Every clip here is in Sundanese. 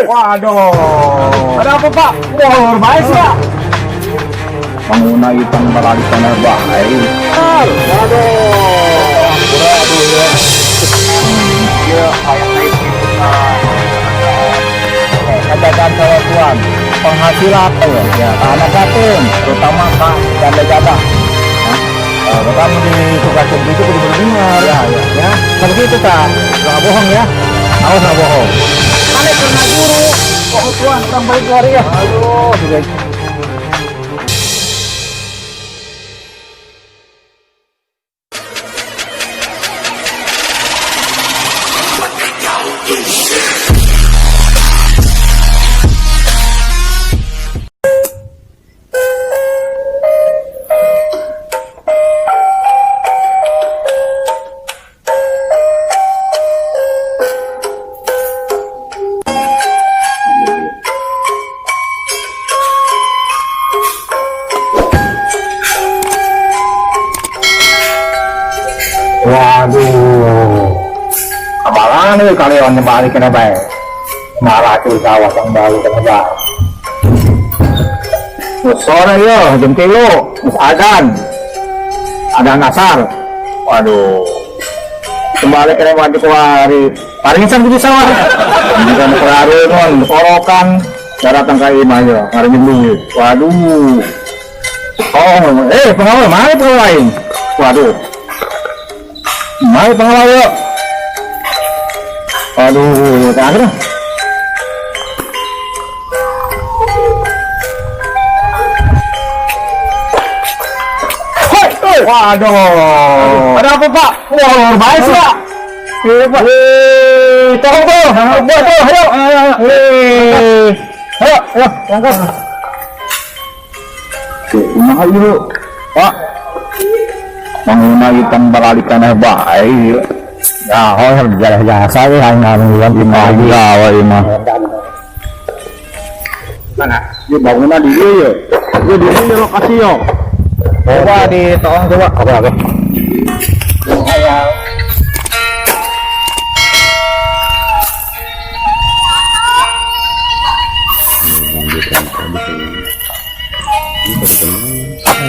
Waduh. Ada apa, Pak? Wah, baik sih, Pak. Panguna itang barali kana bae. Waduh. Aduh ya. Ya kayak naik katakan saya tuan penghasilan ya anak katun terutama kak janda-janda. Nah, kamu ditugaskan itu kudu bener ya, ya, ya. Seperti itu kak, nggak bohong ya, awas nggak bohong. Aneh karena guru. Oh, tuan, kurang balik lari ya. Aduh, juga. Waduh, apalan nih kalian balik kena baik. Marah tuh sawah yang baru kena baik. Sore yo, jam 3, adan, adan asar. Waduh, kembali kena wajib kuari. Paling insan tuh sawah. Ini kan kuari non, korokan. Daratan kai imah yo, hari minggu. Waduh. Oh, pengawal mana pengawal lain? Waduh. Mari pengawal yuk. Aduh, terakhir. Hoi, hoi. Waduh. Ada apa, Pak? Wah, baik sih, Pak. Iya, Pak. Tolong tuh. Buat tuh, ayo. Ayo, ayo, ayo, angkat. Oke, kumaha ieu? Pak. Manguna itang barali kana bae. Ya, oh, jasa we hayang ngalungguan imah gawe imah. Mana? Ieu bangunan di dieu ye. Ieu di dieu lokasi yo. Coba di tolong coba. Oke, oke. Ayo.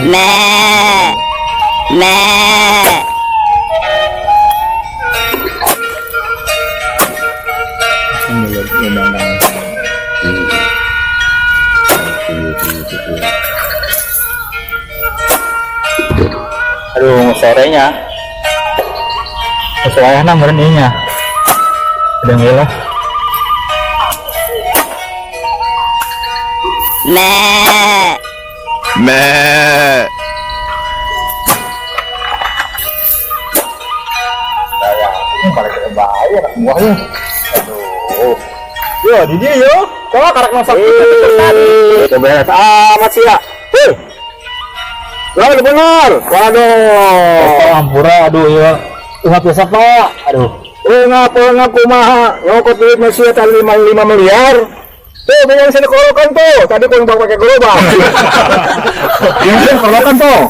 Meh. Meh. Aduh, sorenya. Sesuai meureun ieu nya. Udah ngelah. Meh. Meh. Ya, ini paling bahaya anak buahnya. Aduh. Yo, di dia yo. Coba karak masak tadi. Coba amat sih ya. Hei. Lalu benar. Waduh. Ampura, aduh ya. Ingat biasa, Pak. Aduh. Ngapa kumaha nyokot duit masih tadi 5 miliar. Tuh, bingung sini korokan tuh. Tadi kau yang pakai gerobak. Yang korokan tuh.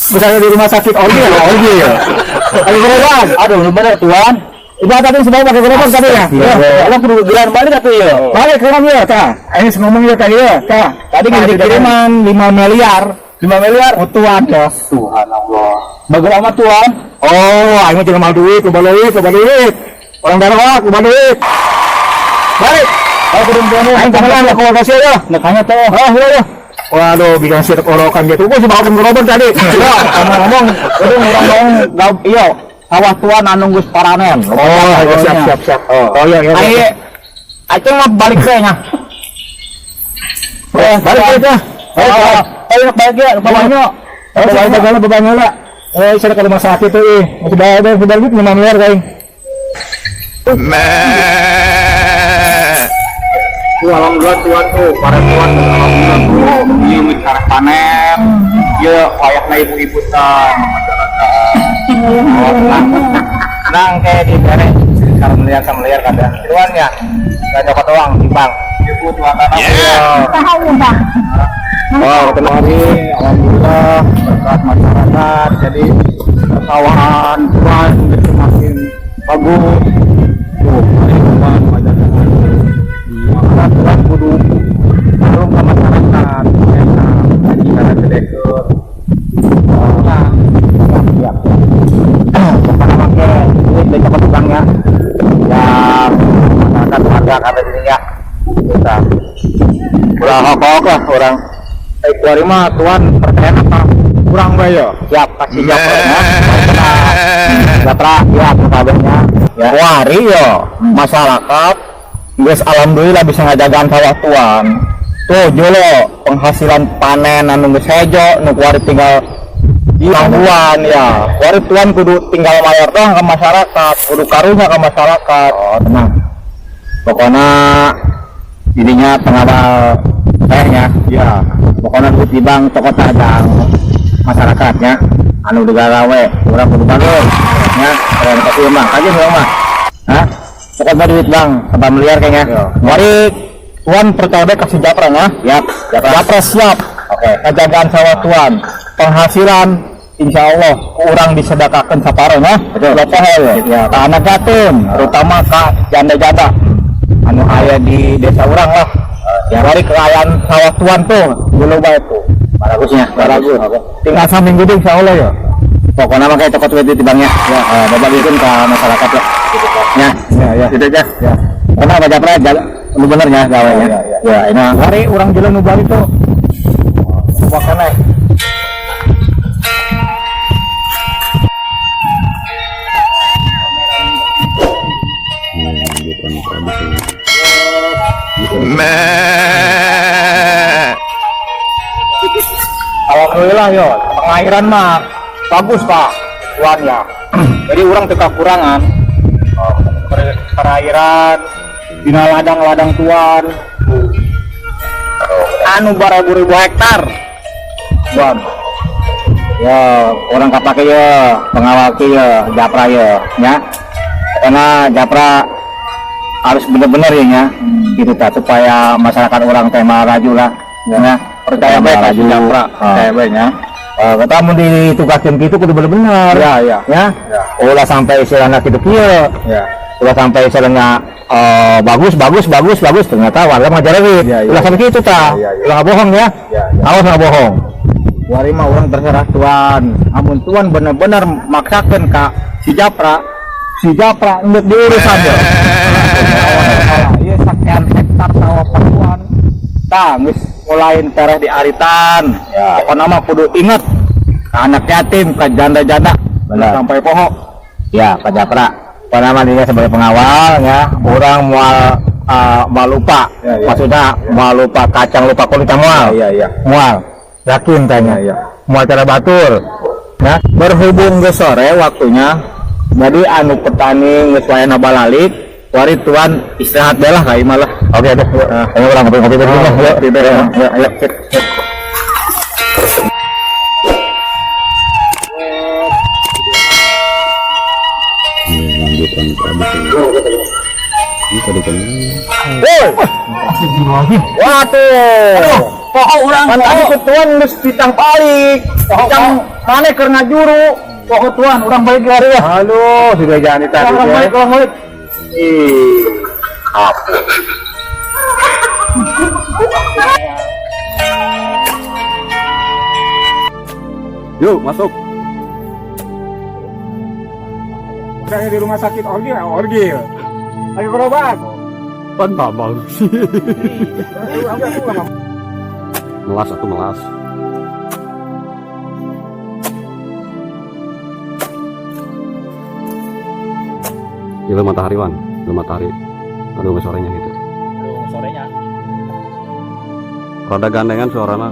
Misalnya di rumah sakit Orgi ya, Orgi ya. Pakai gerobak. Aduh, bener tuan. Ibu tadi semua pakai gerobak tadi ya. Iya, Allah kudu geran balik atuh ya. Balik ke ya, ta. Ini ngomong ya tadi ya, ta. Tadi gini kiriman 5 miliar. 5 miliar. Utuhan ya. Subhanallah. Bagus amat tuan. Oh, aing mah jangan mau duit, coba duit, coba duit. Orang daerah coba duit. Balik. Oh, kudu tuan. Aing kenalan lah kalau kasih ya. Nekanya tuh. Oh, iya ya. Waduh, bikin sirik orokan gitu. Gua sih bawa gerobak tadi. Ya, ngomong-ngomong, kudu ngomong iya, sawah tuan anu geus paranen. Oh, iya, siap, siap, siap. Oh, iya, iya. Ai, acung mah balik we nya. Oh, balik balik ya. Oh, ayo balik ya, bawahnya. Oh, balik balik bawahnya lah. Eh, saya ke rumah sakit tuh, ih. Masih bayar, masih bayar duit 5 miliar kayak. Meh. Alhamdulillah tuan tuh, para tuan alhamdulillah tuh, ieu geus karek panen. Ieu wayahna ibu-ibu tah oh, tenang. Tenang kayak di bere sekarang melihat sama melihat kadang. Tuan ya, nggak nyokot doang di bank. Ibu tuan tanah. Tahu, Bang. Wah, ketemu hari, alhamdulillah berkat masyarakat. Jadi persawahan tuan itu makin bagus. Tuh, hari tuan pajak. Nya. Kita. Ulah hokok lah urang. Eh, kuari mah tuan percaya apa? Kurang bae yo. Siap, kasih japra ya. Japra, ya kabehnya. Ya. Kuari yo masyarakat geus alhamdulillah bisa ngajagaan sawah tuan. Tuh jolo penghasilan panen anu geus hejo nu kuari tinggal tangguhan ya. Kuari tuan kudu tinggal mayar doang ke masyarakat, kudu karunya ke masyarakat. Oh, tenang. Pokoknya ininya pengawal tehnya. Ya. Pokoknya duit di bank toko tajang masyarakatnya anu digarawe urang kudu bagus ya keren kasih mah kaji urang mah. Hah? Pokoknya duit bank tambah miliar kayaknya. Ya. Mari tuan percaya bae kasih japra ya. Siap, japra. Japra siap. Oke. Kajagaan sawah tuan, penghasilan insya Allah kurang disedekahkan saparo nah. Betul. Lopoh ya. Ya. Ka anak yatim, terutama ka janda-janda anu aya di desa urang lah. Siap. Dari kekayaan sawah tuan tuh dulu bae tuh. Bagusnya, Baragus. Tinggal saminggu deh insya Allah ya. Pokoknya mah kayak toko duit di banknya. Ya, bapak bikin ke masyarakat lah. Ya, Ya, ya. itu aja. Ya. Karena Pak Japra jaga, lu bener ya gawainya. Ya, ya, Ya, ini Hari urang jalan nu bari tuh. Coba keneh. Meh. Alhamdulillah yo, pengairan mah bagus Pak, tuan ya. Jadi urang teu kakurangan. Perairan, dina ladang-ladang tuan. Anu baribu-ribu hektar. Tuan. Ya urang kapake ya, pengawal ki ya, Japra ya, ya. Karena Japra harus bener-bener ya, nya. Gitu ta supaya masyarakat urang teh raju lah. Ya. Percaya bae ka si Raju. Japra, Ah. percaya bae nya. Eh, kata mun ditugaskeun kitu kudu bener-bener. Ya, ya. Ya. Ya. Ulah sampai istilahna kitu kieu. Ya. Ulah sampai istilahnya bagus bagus bagus bagus ternyata warga mah jarerit. Ya, ya. Ulah sampai kitu ta. Ya, ya, ya. Ulah bohong ya. Ya, ya. Awas nggak bohong. Kuari mah urang terserah tuan. Amun tuan bener-bener maksakeun ka si Japra endek diurus aja. Iya sekian hektar sawah pertuan. Tah geus ngulain tereh di aritan. Ya. Pokokna mah kudu inget ke anak yatim, ke janda-janda. Benar. Sampai poho. Ya, Pak Japra. Pokoknya dia sebagai pengawal ya, urang moal moal lupa. Ya, ya. Maksudnya moal lupa kacang lupa kulit moal. Iya, iya. Moal. Yakin tanya. Ya, ya. Moal cara batur. Ya, Berhubung geus sore waktunya, jadi anu petani geus wayahna balalik, kuari tuan istirahat bae lah ka imah lah. Oke deh. Ah. Ayo urang ngopi-ngopi dulu lah. Yuk, Ngopi deh, yuk, ya. yuk, yuk. Sip, sip. Woi. Waduh. Pokok urang Pan tadi ku tuan geus pitang balik. Pitang maneh keur ngajuru. Pokok tuan, urang balik lari ya. Halo, sudah jangan tadi. Urang balik, urang balik. Ih, apa? Yuk, masuk. Saya di rumah sakit orgil, orgil. Lagi berobat. Pan babang. Melas aku melas. Gila matahari Wan, gila matahari. Aduh sorenya gitu. Aduh, sorenya. Rada gandengan suarana.